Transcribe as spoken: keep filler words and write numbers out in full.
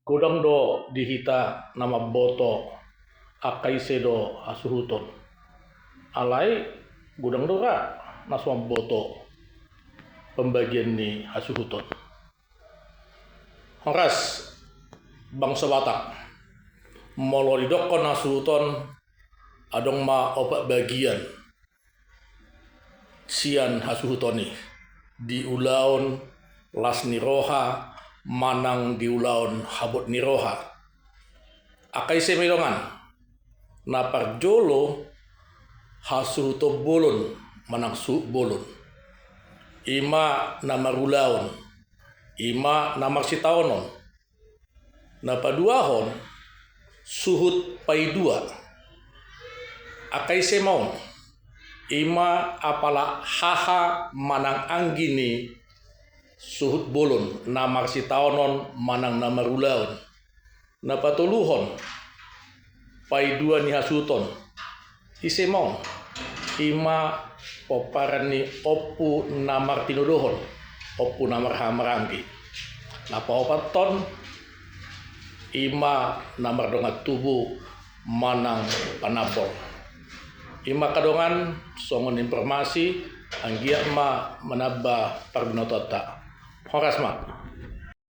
Godang do di hita na mamboto angka ise do hasuhuton. Alai godang do ra na so mamboto pembagian ni hasuhuton. Horas bangso Batak, molo didokkon hasuhuton, adong ma opat bagian sian hasuhuton i, di ulaon las ni roha manang di ulaon habot ni roha. Angka ise ma i dongan? Na parjolo, hasuhuton bolon manang suhut bolon. I ma na marulaon, i ma na marsitaonon. Na paduahon, suhut paidua. Angka ise ma on? I ma apala haha manang anggi ni suhut bolon na marsitaonon manang na marulaon. Na patoluhon, paidua ni hasuhuton. Ise ma on? I ma pomparan ni ompu na martinodohon, ompu na marhahamaranggi. Na paopathon, i ma na mardongan tubu manang panambol. I ma angka dongan songon informasi, anggiat ma manamba parbinotoanta. Horas ma.